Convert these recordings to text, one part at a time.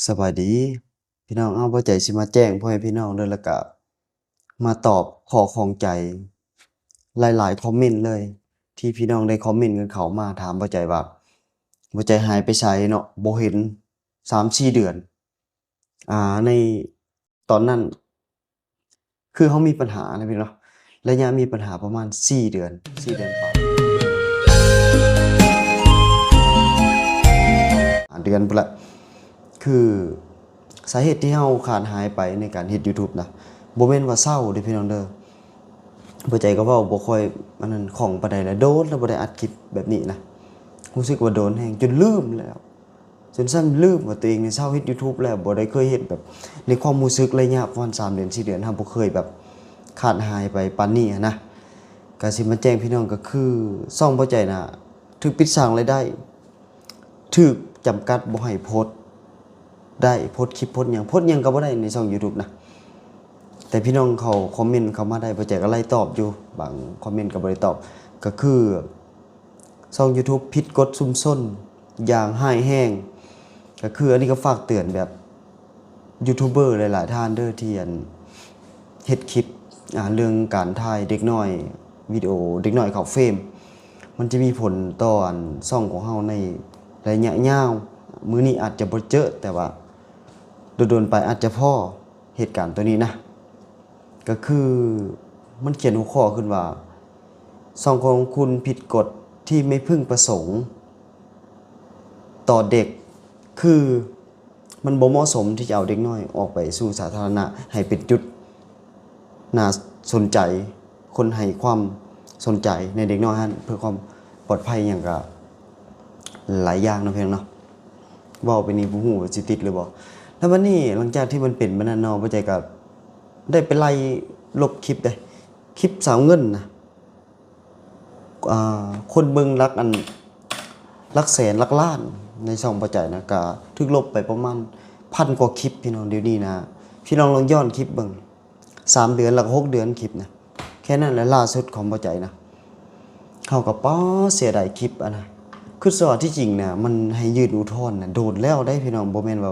ສະບາຍດີພີ່ນ້ອງ, ເອົາ ບໍ່ໃຈຊິມາແຈ້ງພໍ່ແມ່ພີ່ນ້ອງເດີ ແລ້ວກະມາຕອບຂໍ້ຂ້ອງໃຈຫຼາຍໆຄອມເມັນເລີຍ ທີ່ພີ່ນ້ອງໄດ້ຄອມເມັນກັນເຂົ້າມາຖາມບໍ່ໃຈວ່າ ບໍ່ໃຈຫາຍໄປໃສເນາະ ບໍ່ເຫັນສາມສີ່ເດືອນ. ອ່າ ໃນຕອນນັ້ນ ຄືເຮົາມີບັນຫານະພີ່ນ້ອງເນາະ ໄລຍະມີບັນຫາປະມານສີ່ເດືອນ ສີ່ເດືອນປາຍ ຫ້າເດືອນພຸ້ນລະ. ຄືສາເຫດທີ່ເຮົາຂາດຫາຍໄປໃນການເຮັດ YouTube ນະ ບໍ່ແມ່ນວ່າເຊົາເດ້ພີ່ນ້ອງເດີ. ບໍ່ໃຈກໍເວົ້າບໍ່ຄ່ອຍອັນນັ້ນຄ່ອງປານໃດແລ້ວ ໂດນແລ້ວບໍ່ໄດ້ອັດຄລິບແບບນີ້ນະ ຮູ້ສຶກວ່າໂດນແຮງ ຈົນລືມແລ້ວ. ຈົນຊ້ຳລືມວ່າຕົວເອງນີ້ເຊົາເຮັດ YouTube ແລ້ວ ບໍ່ໄດ້ເຄີຍເຮັດແບບ ໃນຄວາມຮູ້ສຶກໄລຍະປະມານສາມເດືອນ ສີ່ເດືອນ ເຮົາບໍ່ເຄີຍແບບຂາດຫາຍໄປປານນີ້ຫັ້ນນະ. ກະຊິມາແຈ້ງພີ່ນ້ອງ ກະຄືຊ່ອງບໍ່ໃຈນະ ຖືກປິດສ້າງລາຍໄດ້ ຖືກຈຳກັດບໍ່ໃຫ້ໂພສໄດ້ ໂພສຄລິບ ໂພສຫຍັງ ໂພສຫຍັງກໍບໍ່ໄດ້ໃນຊ່ອງ YouTube ນະ. ແຕ່ພີ່ນ້ອງເຂົາຄອມເມັນເຂົ້າມາໄດ້ ບໍ່ໃຈກໍໄລ່ຕອບຢູ່ ບາງຄອມເມັນກໍບໍ່ໄດ້ຕອບ ກໍຄື ຊ່ອງ YouTube ຜິດກົດຊຸມຊົນຢ່າງຮ້າຍແຮງ. ກໍຄືອັນນີ້ກໍຝາກເຕືອນແບບຢູທູບເບີຫຼາຍໆທ່ານເດີ ທີ່ອັນເຮັດຄລິບ ອ່າ ເລື່ອງການຖ່າຍເດັກນ້ອຍ ວິດີໂອເດັກນ້ອຍເຂົ້າເຟຣມ ມັນຈະມີຜົນຕໍ່ອັນຊ່ອງຂອງເຮົາໃນໄລຍະຍາວ. ມື້ນີ້ອາດຈະບໍ່ເຈີ ແຕ່ວ່າດົນໆໄປອາດຈະພໍ້ ເຫດການໂຕນີ້ນະ ກໍຄືມັນຂຽນຫົວຂໍ້ຂຶ້ນວ່າ ຊ່ອງຂອງຄຸນຜິດກົດທີ່ໄມ່ພຶ້ງປະສົງຕໍ່ເດັກ ຄືມັນບໍ່ເໝາະສົມທີ່ຈະເອົາເດັກນ້ອຍອອກໄປສູ່ສາທາລະນະ ໃຫ້ເປັນຈຸດໜ້າສົນໃຈ ຄົນໃຫ້ຄວາມສົນໃຈໃນເດັກນ້ອຍຫັ້ນ ເພື່ອຄວາມປອດໄພຫຍັງກະຫຼາຍຢ່າງເນາະ ພີ່ນ້ອງເນາະ. ເວົ້າໄປນີ້ບໍ່ຮູ້ວ່າຊິຕິດຫຼືບໍ່. ແລ້ວບັດນີ້ຫຼັງຈາກທີ່ມັນເປັນແບບນັ້ນເນາະ ບໍ່ໃຈກໍໄດ້ໄປໄລ່ລົບຄລິບເດ້ ຄລິບສາວເງິນນະ ອ່າ ຄົນເບິ່ງຫຼັກອັນ ຫຼັກແສນຫຼັກລ້ານໃນຊ່ອງບໍ່ໃຈນະ ກະຖືກລົບໄປປະມານພັນກວ່າຄລິບ ພີ່ນ້ອງ. ດຽວນີ້ນະ ພີ່ນ້ອງລອງຍ້ອນຄລິບເບິ່ງ ສາມເດືອນ ແລ້ວກໍຫົກເດືອນຄລິບນະ ແຄ່ນັ້ນແຫຼະ. ລ່າສຸດຂອງບໍ່ໃຈນະ ເຮົາກໍ ປາ ເສຍດາຍຄລິບອັນນະ ຄິດຊະວ່າທີ່ຈິງນະ ມັນໃຫ້ຍື່ນອຸທອນນະ ໂດນແລ້ວໄດ໋ພີ່ນ້ອງ ບໍ່ແມ່ນວ່າ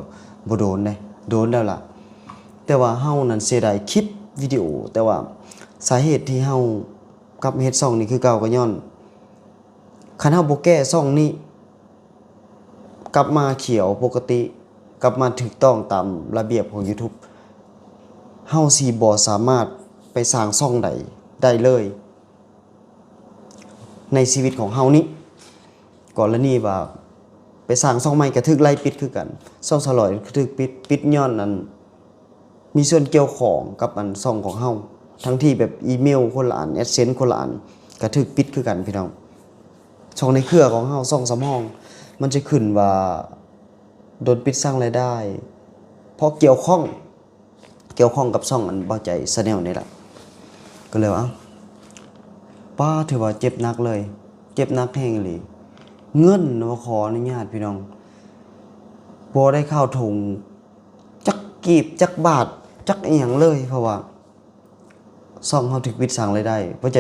ບໍ່ໂດນເດ້ ໂດນແລ້ວລະ. ແຕ່ວ່າເຮົານັ້ນເສຍດາຍຄລິບວິດີໂອ ແຕ່ວ່າສາເຫດທີ່ເຮົາກັບມາເຮັດຊ່ອງນີ້ຄືເກົ່າ ກໍຍ້ອນ ຄັນເຮົາບໍ່ແກ້ຊ່ອງນີ້ ກັບມາຂຽວປົກກະຕິ ກັບມາຖືກຕ້ອງຕາມລະບຽບຂອງຢູທູບ ເຮົາຊິບໍ່ສາມາດໄປສ້າງຊ່ອງໃດໄດ້ເລີຍໃນຊີວິດຂອງເຮົານີ້. ກໍລະນີວ່າໄປສ້າງຊ່ອງໃໝ່ກໍຖືກໄລ່ປິດຄືກັນ, ຊ່ອງສາວຫຼອຍກໍຖືກປິດ, ປິດຍ້ອນອັນ ມີສ່ວນກ່ຽວຂ້ອງກັບອັນຊ່ອງຂອງເຮົາ ທັງທີ່ແບບອີເມວຄົນລະອັນ ແອັດເຊັນຄົນລະອັນ ກະຖືກປິດຄືກັນພີ່ນ້ອງ. ຊ່ອງໃນເຄືອຂອງເຮົາ ຊ່ອງສຳຮອງ ມັນຈະຂຶ້ນວ່າໂດນປິດສ້າງລາຍໄດ້ ເພາະກ່ຽວຂ້ອງ ກ່ຽວຂ້ອງກັບຊ່ອງອັນເບົາໃຈແຊນແນວນີ້ລະ ກໍເລີຍວ່າ ເອົ້າ ປ້າ ຖືວ່າເຈັບໜັກເລີຍ ເຈັບໜັກແຮງອີ່ຫຼີ. ເງິນ ວ່າຂໍອະນຸຍາດພີ່ນ້ອງ ບໍ່ໄດ້ເຂົ້າຖົງ ຈັກກີບຈັກບາດຈັກອີ່ຫຍັງເລີຍ ເພາະວ່າຊ່ອງເຮົາຖືກປິດສ້າງລາຍໄດ້. ບໍ່ໃຈ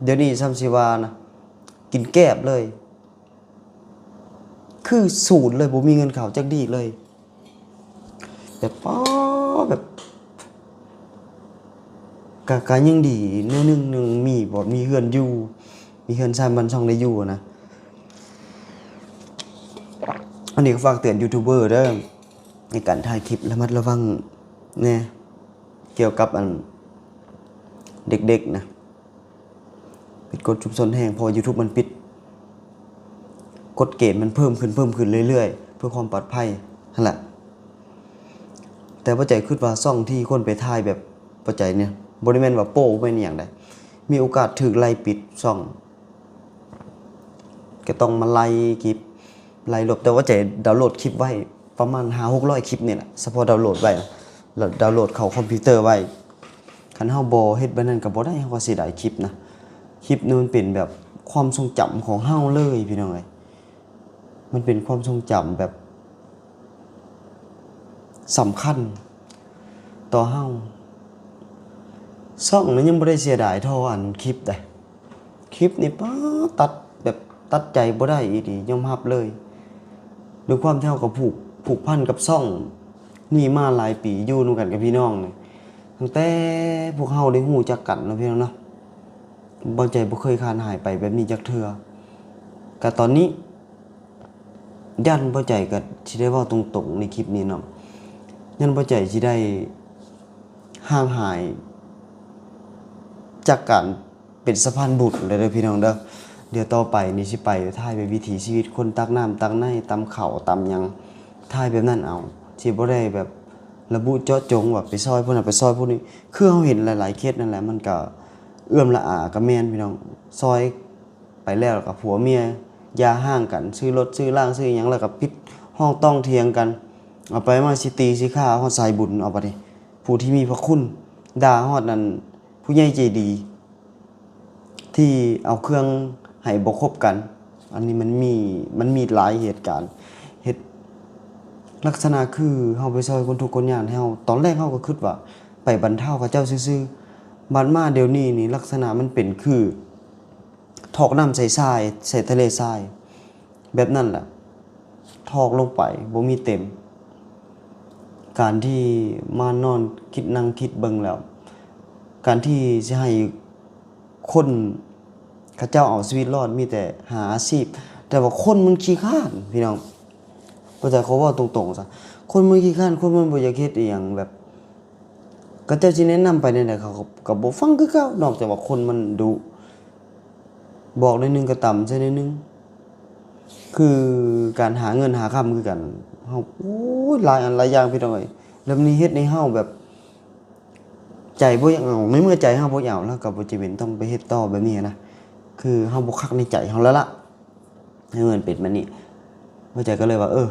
ດຽວນີ້ຊ່ຳຊິວ່ານະ ກິນແກບເລີຍ ຄືສູນເລີຍ ບໍ່ມີເງິນເຂົ້າຈັກດີດເລີຍ. ແບບ ປາ ແບບ ກະ ກະຍັງດີແນວໜຶ່ງ ຍັງມີ ບໍ່ ມີເຮືອນຢູ່ ມີເຮືອນຊານບ້ານຊ່ອງໄດ້ຢູ່ນະ. ອັນນີ້ກໍຝາກເຕືອນຢູທູບເບີເດີ ໃນການຖ່າຍຄລິບລະມັດລະວັງແດ່ ກ່ຽວກັບອັນເດັກໆນະ ຜິດກົດຊຸມຊົນແຮງ ເພາະວ່າຢູທູບມັນປິດ ກົດເກນມັນເພີ່ມຂຶ້ນ ເພີ່ມຂຶ້ນເລື້ອຍໆ ເພື່ອຄວາມປອດໄພຫັ້ນລະ. ແຕ່ບໍ່ໃຈຄິດວ່າຊ່ອງທີ່ຄົນໄປຖ່າຍແບບບໍ່ໃຈນີ້ ບໍ່ໄດ້ແມ່ນວ່າໂປ້ ບໍ່ແມ່ນອີ່ຫຍັງໃດ ມີໂອກາດຖືກໄລ່ປິດຊ່ອງ ກໍຕ້ອງມາໄລ່ຄລິບ ໄລ່ລົບ. ແຕ່ວ່າໃຈດາວໂຫຼດຄລິບໄວ້ປະມານຫ້າຫົກຮ້ອຍຄລິບນີ້ແຫຼະ ສະເພາະດາວໂຫຼດໄວ້ນະ ແລ້ວດາວໂຫຼດເຂົ້າຄອມພິວເຕີໄວ້. ຄັນເຮົາບໍ່ເຮັດແບບນັ້ນກໍບໍ່ໄດ້ ເຮົາກໍເສຍດາຍຄລິບນະ. ຄລິບນີ້ມັນເປັນແບບຄວາມຊົງຈຳຂອງເຮົາເລີຍພີ່ນ້ອງເອີຍ ມັນເປັນຄວາມຊົງຈຳແບບສຳຄັນຕໍ່ເຮົາ. ຊ່ອງນີ້ຍັງບໍ່ໄດ້ເສຍດາຍເທົ່າອັນຄລິບໃດ ຄລິບນີ້ ປາ ຕັດແບບຕັດໃຈບໍ່ໄດ້ອີ່ຫຼີ ຍອມຮັບເລີຍ. ດ້ວຍຄວາມທີ່ເຮົາກໍຜູກ ຜູກພັນກັບຊ່ອງນີ້ມາຫຼາຍປີ ຢູ່ນຳກັນກັບພີ່ນ້ອງນີ້ ຕັ້ງແຕ່ພວກເຮົາໄດ້ຮູ້ຈັກກັນເນາະ ພີ່ນ້ອງເນາະ. ເບົາໃຈບໍ່ເຄີຍຂາດຫາຍໄປແບບນີ້ຈັກເທື່ອ. ກະຕອນນີ້ ຢ້ານເບົາໃຈກະຊິໄດ້ເວົ້າຕົງໆໃນຄລິບນີ້ເນາະ, ຢ້ານເບົາໃຈຊິໄດ້ຫ່າງຫາຍຈາກການ ເປັນສະພານບຸນເດີພີ່ນ້ອງເດີ. ດຽວຕໍ່ໄປນີ້ຊິໄປຖ່າຍແບບວິຖີຊີວິດຄົນຕັກນ້ຳຕັກໃນ ຕຳເຂົ້າຕຳຫຍັງ ຖ່າຍແບບນັ້ນເອົາ, ຊິບໍ່ໄດ້ແບບລະບຸເຈາະຈົງວ່າໄປຊ່ອຍຜູ້ນັ້ນໄປຊ່ອຍຜູ້ນີ້. ຄືເຮົາເຫັນຫຼາຍໆເຄສນັ້ນແຫຼະ ມັນກະເອື້ອມລະອາກະແມ່ນພີ່ນ້ອງ, ຊ່ອຍໄປແລ້ວ ແລ້ວກະຜົວເມຍຢ່າຮ້າງກັນ ຊື້ລົດຊື້ລາງຊື້ຫຍັງ ແລ້ວກະປິດຫ້ອງຕ້ອງຖຽງກັນ, ເອົາໄປມາຊິຕີຊິຂ້າຮອດສາຍບຸນ. ເອົາບາດນີ້ ຜູ້ທີ່ມີພະຄຸນດ່າຮອດນັ້ນ ຜູ້ໃຫຍ່ໃຈດີ ທີ່ເອົາເຄື່ອງໃຫ້ບໍ່ຄົບກັນ. ອັນນີ້ມັນມີ ມັນມີຫຼາຍເຫດການ ເຮັດລັກສະນະຄືເຮົາໄປຊ່ອຍຄົນທຸກຄົນຍາກໃຫ້ເຮົາ. ຕອນແລກເຮົາກໍຄິດວ່າໄປບັນເທົາເຂົາເຈົ້າຊື່ໆ, ບາດມາດຽວນີ້ນີ້ ລັກສະນະມັນເປັນຄືຖອກນ້ຳໃສ່ຊາຍ ໃສ່ທະເລຊາຍ. ແບບນັ້ນແຫຼະ ຖອກລົງໄປ ບໍ່ມີເຕັມ. ການທີ່ມານອນຄິດນັ່ງຄິດເບິ່ງແລ້ວ ການທີ່ຊິໃຫ້ຄົນເຂົາເຈົ້າເອົາຊີວິດລອດ ມີແຕ່ຫາອາຊີບ, ແຕ່ວ່າຄົນມັນຂີ້ຄ້ານພີ່ນ້ອງ. ເຂົ້າໃຈ ຂໍເວົ້າຕົງໆຊະ ຄົນມັນຂີ້ຄ້ານ ຄົນມັນບໍ່ຢາກເຮັດອີ່ຫຍັງ ແບບ ເຂົາເຈົ້າຊິແນະນຳໄປແນວໃດ ເຂົາກໍ ກໍບໍ່ຟັງຄືເກົ່າ, ນອກຈາກວ່າຄົນມັນດຸ ບອກໜ້ອຍໜຶ່ງກໍຕຳໃສ່ໜ້ອຍໜຶ່ງ. ຄືການຫາເງິນຫາຄຳຄືກັນ ເຮົາ ໂອ້ຍ ຫຼາຍອັນຫຼາຍຢ່າງພີ່ນ້ອງເອີຍ. ແລ້ວມັນເຮັດໃຫ້ເຮົາແບບໃຈບໍ່ຢາກເອົາ, ໃນເມື່ອໃຈເຮົາບໍ່ຢາກເອົາ ແລ້ວກໍບໍ່ຈຳເປັນຕ້ອງໄປເຮັດຕໍ່ແບບນີ້ນະ. ຄືເຮົາບໍ່ຄັກໃນໃຈເຮົາແລ້ວລະ. ໃຫ້ມັນເປັນແບບນີ້ ເບົາໃຈກໍເລີຍວ່າ ເອີ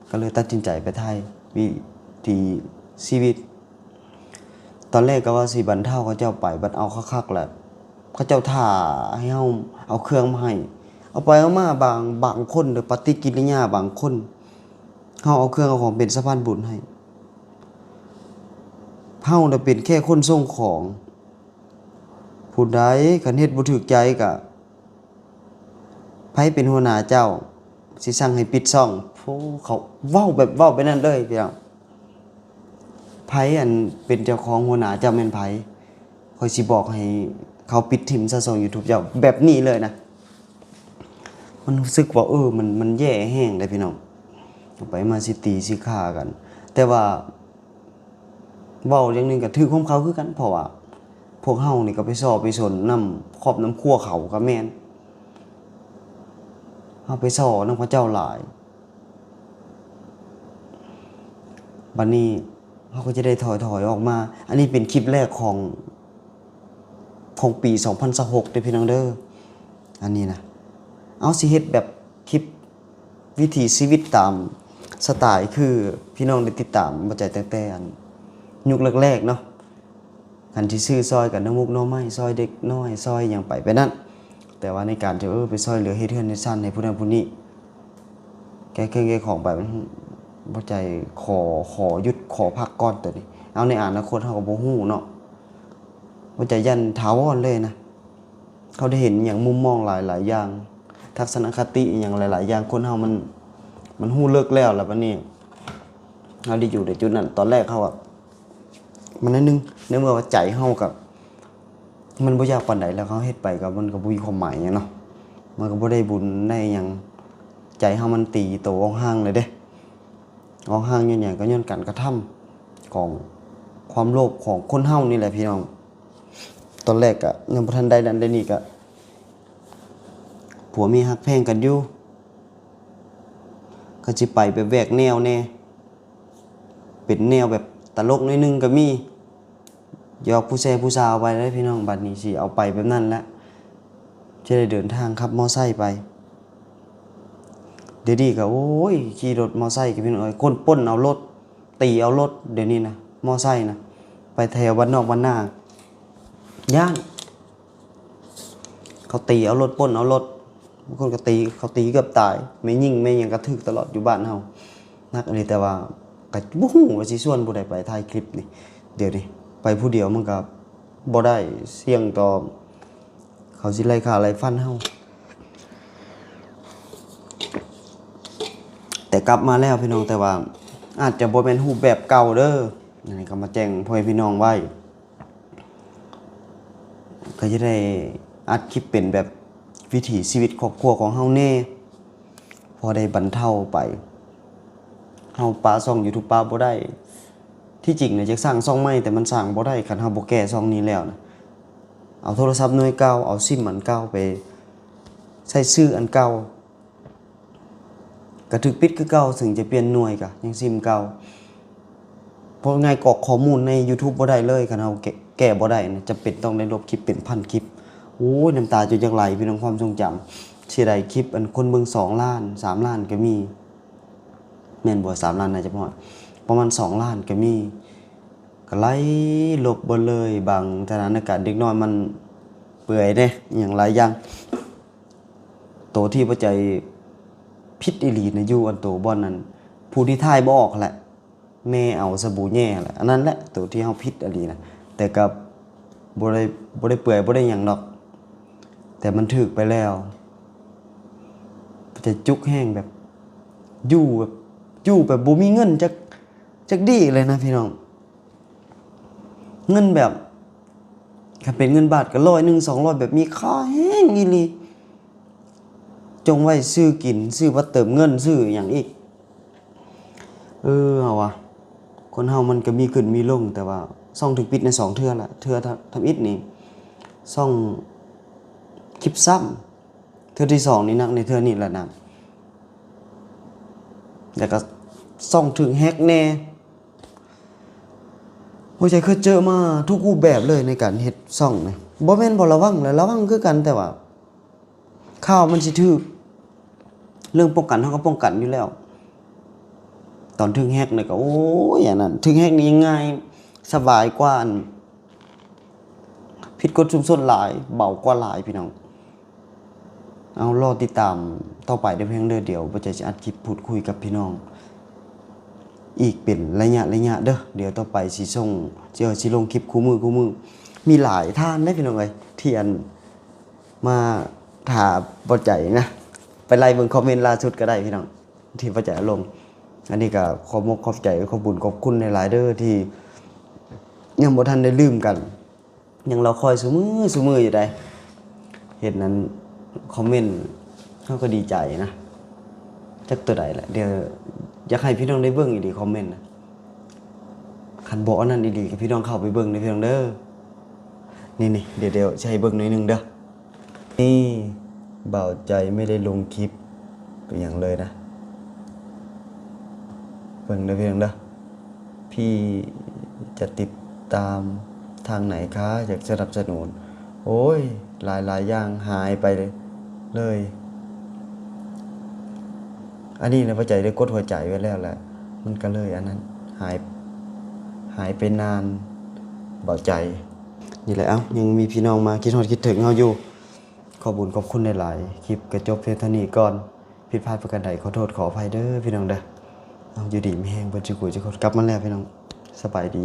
ກໍເລີຍຕັດສິນໃຈໄປຖ່າຍວິຖີຊີວິດ. ຕອນແລກກໍວ່າຊິບັນເທົາເຂົາເຈົ້າໄປ ບັດເອົາຄັກໆແລ້ວ ເຂົາເຈົ້າຖ້າໃຫ້ເຮົາເອົາເຄື່ອງມາໃຫ້. ເອົາໄປເອົາມາ ບາງ ບາງຄົນເດີ ປະຕິກິລິຍາບາງຄົນ ເຮົາເອົາເຄື່ອງເອົາຂອງເປັນສະພານບຸນໃຫ້ ເຮົານະເປັນແຄ່ຄົນສົ່ງຂອງ. ຜູ້ໃດຄັນເຮັດບໍ່ຖືກໃຈກະ ໃຜເປັນຫົວໜ້າເຈົ້າ ຊິສັ່ງໃຫ້ປິດຊ່ອງ. ໂອ້ ເຂົາເວົ້າແບບ ເວົ້າໄປນັ້ນເລີຍພີ່ນ້ອງ. ໃຜອັນເປັນເຈົ້າຂອງ ຫົວໜ້າເຈົ້າແມ່ນໃຜ? ຂ້ອຍຊິບອກໃຫ້ເຂົາປິດຖິ້ມຊະຊ່ອງຢູທູບເຈົ້າ ແບບນີ້ເລີຍນະ. ມັນຮູ້ສຶກວ່າ ເອີ ມັນ ມັນແຍ່ແຮງເດ້ພີ່ນ້ອງ. ເອົາໄປມາຊິຕີຊິຂ້າກັນ ແຕ່ວ່າ ເວົ້າຢ່າງໜຶ່ງກໍຖືກຄວາມເຂົາຄືກັນ ເພາະວ່າພວກເຮົານີ້ກໍໄປສໍ້ໄປສົນນຳຄອບນຳຄົວເຂົາກໍແມ່ນ ເຮົາໄປສໍ້ນຳເຂົາເຈົ້າຫຼາຍ. ບັດນີ້ເຮົາກໍຈະໄດ້ຖອຍໆອອກມາ. ອັນນີ້ເປັນຄລິບແລກຂອງ ຂອງປີສອງພັນຊາວຫົກເດ້ພີ່ນ້ອງເດີ. ອັນນີ້ນະ ເອົາ ຊິເຮັດແບບຄລິບ ວິຖີຊີວິດຕາມສະໄຕ ຄືພີ່ນ້ອງໄດ້ຕິດຕາມເບົາໃຈຕັ້ງແຕ່ ອັນ ຍຸກແລກໆເນາະ, ອັນທີ່ຊື້ຊ່ອຍກັນ ໜໍ່ມຸກໜໍ່ໄມ້ ຊ່ອຍເດັກນ້ອຍ ຊ່ອຍຫຍັງໄປ ໄປນັ້ນ. ແຕ່ວ່າໃນການທີ່ ເອີ ໄປຊ່ອຍເຫຼືອເຮັດເຮືອນເຮັດຊານໃຫ້ຜູ້ນັ້ນຜູ້ນີ້ ແກ້ເຄື່ອງແກ້ຂອງໄປ ມັນ ເບົາໃຈ ຂໍ ຂໍຢຸດ ຂໍພັກກ່ອນໂຕນີ້. ເອົາ ໃນອະນາຄົດເຮົາກໍບໍ່ຮູ້ເນາະ, ເບົາໃຈຢ້ານຖາວອນເລີຍນະ. ເຂົາໄດ້ເຫັນຫຍັງ ມຸມມອງຫຼາຍໆຢ່າງ ທັດສະນະຄະຕິອີ່ຫຍັງຫຼາຍໆຢ່າງ ຄົນເຮົາມັນ ມັນຮູ້ເລິກແລ້ວ ແລ້ວບັດນີ້ເຮົາໄດ້ຢູ່ໃນຈຸດນັ້ນ. ຕອນແລກເຮົາອະ ມັນໜ້ອຍໜຶ່ງ ໃນເມື່ອວ່າໃຈເຮົາກໍ ມັນບໍ່ຢາກປານໃດ ແລ້ວເຮົາເຮັດໄປກໍ ມັນກໍບໍ່ມີຄວາມໝາຍຫຍັງເນາະ, ມັນກໍບໍ່ໄດ້ບຸນໄດ້ຫຍັງ. ໃຈເຮົາມັນຕີໂຕອອກຫ່າງເລີຍເດ້, ອອກຫ່າງຍ້ອນຫຍັງ? ກໍຍ້ອນການກະທຳຂອງຄວາມໂລບຂອງຄົນເຮົານີ້ແຫຼະພີ່ນ້ອງ. ຕອນແລກກະຍັງບໍ່ທັນໄດ້ນັ້ນໄດ້ນີ້ ກະຜົວເມຍຮັກແພງກັນຢູ່ ກໍຊິໄປແບບແຫວກແນວແດ່ ເປັນແນວແບບຕະຫຼົກໜ້ອຍໜຶ່ງກໍມີ ຢອກຜູ້ແຊຜູ້ສາວໄປເດ້ພີ່ນ້ອງ. ບັດນີ້ຊິເອົາໄປແບບນັ້ນແຫຼະ ຈະໄດ້ເດີນທາງຂັບມໍໄຊໄປ. ດຽວນີ້ກໍ ໂອ້ຍ ຂີ່ລົດມໍໄຊກໍພີ່ນ້ອງເອີຍ ຄົນປຸ້ນເອົາລົດ ຕີເອົາລົດ ດຽວນີ້ນະ ມໍໄຊນະ ໄປແຖວບ້ານນອກບ້ານນາ ຢ້ານ ເຂົາຕີເອົາລົດ ປຸ້ນເອົາລົດ ບາງຄົນກໍຕີ ເຂົາຕີເກືອບຕາຍ ແມ່ຍິງແມ່ຫຍັງກະຖືກຕະຫຼອດຢູ່ບ້ານເຮົາ ໜັກອີ່ຫຼີ. ແຕ່ວ່າກໍບໍ່ຮູ້ວ່າຊິຊວນຜູ້ໃດໄປຖ່າຍຄລິບນີ້ ດຽວນີ້ໄປຜູ້ດຽວມັນກໍບໍ່ໄດ້ ສ່ຽງຕໍ່ ເຂົາຊິໄລ່ຂ້າໄລ່ຟັນເຮົາ. ແ ກັບມາແລ້ວພີ່ນ້ອງ, ແຕ່ວ່າອາດຈະບໍ່ແມ່ນຮູບແບບເກົ່າເດີ. ອັນນີ້ກໍມາແຈ້ງພໍ່ແມ່ພີ່ນ້ອງໄວ້, ກໍຈະໄດ້ອັດຄລິບເປັນແບບວິຖີຊີວິດຄອບຄົວຂອງເຮົາແດ່ ພໍໄດ້ບັນເທົາໄປ. ເຮົາປະຊ່ອງ YouTube ປະບໍ່ໄດ້. ທີ່ຈິງນະ ຢາກສ້າງຊ່ອງໃໝ່ ແຕ່ມັນສ້າງບໍ່ໄດ້ ຄັນເຮົາບໍ່ແກ້ຊ່ອງນີ້ແລ້ວນະ. ເອົາໂທລະສັບໜ່ວຍເກົ່າ, ເອົາຊິມອັນເກົ່າໄປໃຊ້ຊື່ອັນເກົ່າ ກະຖືກປິດຄືເກົ່າ, ເຖິງຈະປ່ຽນໜ່ວຍກະຍັງຊິມເກົ່າ. ເພາະງ່າຍກອກຂໍ້ມູນໃນ YouTube ບໍ່ໄດ້ເລີຍ, ຄັນເຮົາແກ້ ແກ້ບໍ່ໄດ້ນະ, ຈຳເປັນຕ້ອງໄດ້ລົບຄລິບເປັນພັນຄລິບ. ໂອ້ຍ ນ້ຳຕາຈົນຢາກໄຫຼພີ່ນ້ອງ, ຄວາມຊົງຈຳ. ເສຍດາຍຄລິບອັນຄົນເບິ່ງສອງລ້ານ ສາມລ້ານກໍມີ ແມ່ນບໍ່? ສາມລ້ານໜ້າຈະຮອດ, ປະມານສອງລ້ານກໍມີ. ກໍໄຫຼລົບເບິດເລີຍ. ບາງສະຖານະການເດັກນ້ອຍມັນເປື່ອຍເດ້ ອີ່ຫຍັງຫຼາຍຢ່າງ. ໂຕທີ່ບໍ່ໃຈຜິດອີ່ຫຼີນະ ຢູ່ອັນໂຕບ່ອນນັ້ນ ຜູ້ທີ່ຖ່າຍບໍ່ອອກຫັ້ນແຫຼະ, ແມ່ເອົາສະບູແຍ່ຫັ້ນແຫຼະ, ອັນນັ້ນແຫຼະໂຕທີ່ເຮົາຜິດອີ່ຫຼີນະ. ແຕ່ກໍບໍ່ໄດ້ ບໍ່ໄດ້ເປື່ອຍ ບໍ່ໄດ້ຫຍັງດອກ, ແຕ່ມັນຖືກໄປແລ້ວ. ຈະຈຸກແຮງ ແບບຢູ່ ແບບຢູ່ແບບບໍ່ມີເງິນຈັກ ຈັກດີ້ເລີຍນະພີ່ນ້ອງ. ເງິນແບບ ຄັນເປັນເງິນບາດກໍຮ້ອຍໜຶ່ງ ສອງຮ້ອຍ ແບບມີຄ່າແຮງອີ່ຫຼີ, ຈົ່ງໄວ້ຊື້ກິນ ຊື້ບັດເຕີມເງິນ ຊື້ຫຍັງອີກ. ເອີ ເຮົາວ່າຄົນເຮົາມັນກໍມີຂຶ້ນມີລົງ, ແຕ່ວ່າຊ່ອງຖືກປິດໃນສອງເທື່ອລະ. ເທື່ອທຳ ທຳອິດນີ້ຊ່ອງຄລິບຊ້ຳ, ເທື່ອທີສອງນີ້ໜັກ ໃນເທື່ອນີ້ລະໜັກ. ແລ້ວກໍຊ່ອງຖືກແຮັກແດ່. ໂອ້ຍ ໃຈເຄີຍເຈີມາທຸກຮູບແບບເລີຍໃນການເຮັດຊ່ອງນະ. ບໍ່ແມ່ນບໍ່ລະວັງ ລະລະວັງຄືກັນ, ແຕ່ວ່າຂ່າວມັນຊິຖືກ. ເລື່ອງປ້ອງກັນເຮົາກໍປ້ອງກັນຢູ່ແລ້ວ. ຕອນຖືກແຮັກນີ້ກໍ ໂອ້ຍ ອັນນັ້ນ ຖືກແຮັກນີ້ຍັງງ່າຍ ສະບາຍກວ່າອັນ ຜິດກົດຊຸມຊົນຫຼາຍ ເບົາກວ່າຫຼາຍພີ່ນ້ອງ. ເອົາ ລໍຕິດຕາມຕໍ່ໄປເດີພີ່ນ້ອງເດີ. ດຽວບໍ່ໃຈຊິອັດຄລິບພູດຄຸຍກັບພີ່ນ້ອງອີກເປັນໄລຍະໆເດີ. ດຽວຕໍ່ໄປຊິສົ່ງ ຊິ ຊິລົງຄລິບຄູ່ມື້ ຄູ່ມື້. ມີຫຼາຍທ່ານເດ້ພີ່ນ້ອງເອີຍ ທີ່ອັນ ມາຖ້າບໍ່ໃຈນະ, ໄປໄລ່ເບິ່ງຄອມເມັນລ່າສຸດກໍໄດ້ພີ່ນ້ອງ ທີ່ບໍ່ໃຈເອົາລົງ. ອັນນີ້ກໍຂອບອົກຂອບໃຈ ຂອບບຸນຂອບຄຸນຫຼາຍໆເດີ ທີ່ຍັງບໍ່ທັນໄດ້ລືມກັນ, ຍັງລໍຄອຍຊຸມື້ ຊຸມື້ຢູ່ໃດ໋. ເຫັນນັ້ນຄອມເມັນ ເຮົາກໍດີໃຈນະ. ຈັກໂຕໃດລະ ດຽວຢາກໃຫ້ພີ່ນ້ອງໄດ້ເບິ່ງອີ່ຫຼີຄອມເມັນນະ. ຄັນບໍ່ອັນນັ້ນອີ່ຫຼີກໍພີ່ນ້ອງເຂົ້າໄປເບິ່ງເດີພີ່ນ້ອງເດີ. ນີ້ໆ ດຽວ ດຽວຊິໃຫ້ເບິ່ງໜ້ອຍໜຶ່ງເດີ. ນີ້ ບ່າວໃຈໄມ່ໄດ້ລົງຄລິບເປັນຫຍັງເລີຍນະ. ເບິ່ງເດີພີ່ນ້ອງເດີ. พี่จะติดตามทางไหนคะ อยากสนับสนุน. ໂອ້ຍ ຫຼາຍໆຢ່າງຫາຍໄປເລີຍ. ອັນນີ້ນະ ບ່າວໃຈໄດ້ກົດຫົວໃຈໄວ້ແລ້ວແຫຼະ ມັນກໍເລີຍອັນນັ້ນ ຫາຍ ຫາຍໄປນານ ບ່າວໃຈ. ນີ້ແຫຼະ ເອົ້າ ຍັງມີພີ່ນ້ອງມາຄິດຮອດຄິດເຖິງເຮົາຢູ່. ຂອບບຸນຂອບຄຸນຫຼາຍໆ. ຄລິບກໍຈົບພຽງເທົ່ານີ້ກ່ອນ. ຜິດພາດປະການໃດ ຂໍໂທດຂໍອະໄພເດີພີ່ນ້ອງເດີ. ເອົາ ຢູ່ດີມີແຮງເບິດສູ່ຜູ້ສູ່ຄົນ. ກັບມາແລ້ວພີ່ນ້ອງ. ສະບາຍດີ.